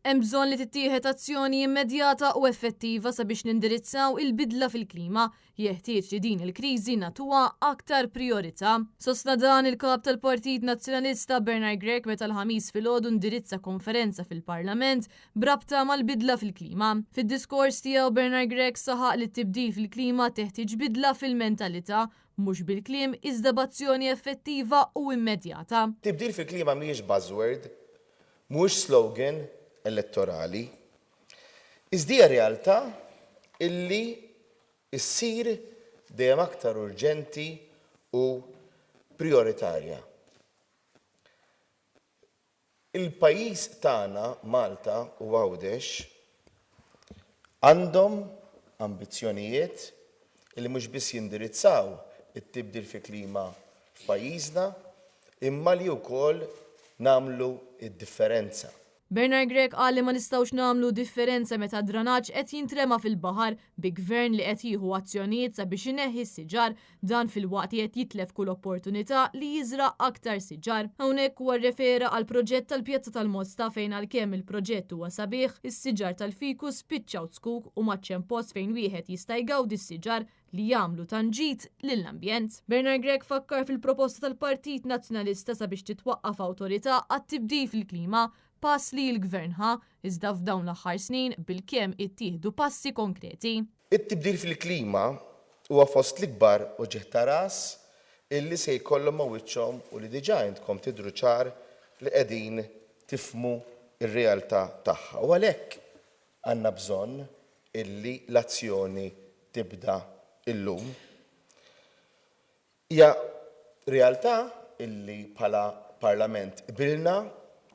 Hemm bżonn li tittieħed azzjoni immedjata u effettiva sabiex nindirizzaw il-bidla fil-klima. Jeħtieġ li din il-kriżi nagħtuha aktar prijorità. Sostna dan il-Kap tal-Partit Nazzjonalista Bernard Grech meta l-Ħamis filgħodu ndirizza konferenza fil-Parlament b'rabta mal-bidla fil-klima. Fid-diskors tiegħu Bernard Grech saħaq li t-tibdil fil-klima teħtieġ bidla fil-mentalità, mhux bil-kliem iżda b'azzjoni effettiva u immedjata. Tibdil fil-klima mhijiex buzzword, Mhuwiex slogan elettorali, iżda hija realtà illi ssir dejjem aktar urġenti u prijoritarja. Il-pajjiż tagħna, Malta u Għawdex, għandhom ambizzjonijiet illi mhux biss jindirizzaw it-tibdil fil-klima f'pajjiżna imma li wkoll nagħmlu d-differenza. Bernard Grech qal li ma nistgħux nagħmlu differenza meta d-dranaġġ qed jintrema fil-baħar bi Gvern li qed jieħu azzjonijiet sabiex ineħħi s-siġar. Dan filwaqt li qed jitlef kull opportunità li jiżra' aktar siġar. Hawnhekk huwa rrefera għall-proġett tal-Pjazza tal-Mosta fejn għalkemm il-proġett huwa sabiħ, is-siġar tal-fikus spiċċaw zkuk u m'għadx hemm post fejn wieħed jista' jgawdi s-siġar li jagħmlu tant ġid lill-ambjent. Bernard Grech fakkar fil-proposta tal-Partit Nazzjonalista sabiex titwaqqaf awtorità għat-tibdil fil-klima, pass li l-Gvern ħa, iżda f'dawn l-aħħar snin bilkemm ittieħdu passi konkreti. It-tibdil fil-klima huwa fost l-ikbar uġigħ ta' ras illi se jkollhom ma' wiċċhom u li diġà intkom tidhru ċar li qegħdin tifhmu r-realtà tagħha u għalhekk Għandna bżonn illi l-azzjoni tibda illum. Hija realtà illi bħala Parlament qbilna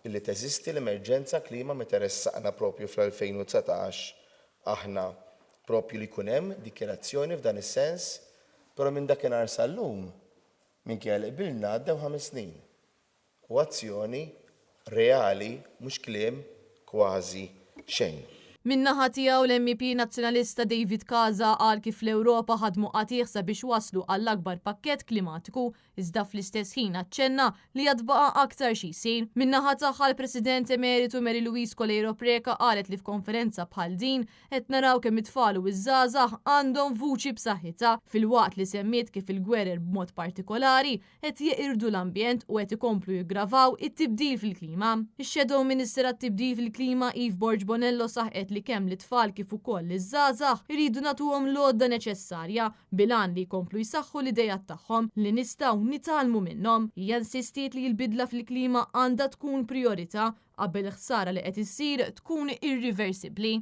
illi teżisti l-emerġenza klima meta ressaqna propju fl-2019 aħna propju li jkun hemm dikjarazzjoni f'dan is-sens, però minn dakinhar sal-lum, minkejja li qbilna għaddew ħames snin. u azzjoni reali mhux kliem kważi xejn. Min-naħa tiegħu l-MEP Nazzjonalista David Casa qal kif l-Ewropa ħadmu qatigħ sabiex waslu għall-akbar pakkett klimatiku iżda fl-istess ħin aċċenna li għad baqa' aktar xi jsir. Min-naħa tagħha l-President Emeritu Mary Louise Coleiro Preca qalet li f'konferenza bħal din qed naraw kemm it-tfal u ż-żgħażagħ għandhom vuċi b'saħħitha filwaqt li semmiet kif il-gwerer b'mod partikolari qed jeqirdu l-ambjent u qed ikomplu jiggravaw it-tibdil fil-klima. Ix-Shadow Minister għat-Tibdil fil-Klima Eve Borg Bonello saħqet li kemm lit-tfal kif ukoll liż-żgħażagħ iridu nagħtuhom l-għodda neċessarja bil-għan li jkomplu jsaħħu l-ideat tagħhom li nistgħu nitgħallmu minnhom. Hija insistiet li l-bidla fil-klima għandha tkun prijorità qabel il-ħsara li qed issir tkun irriversibbli.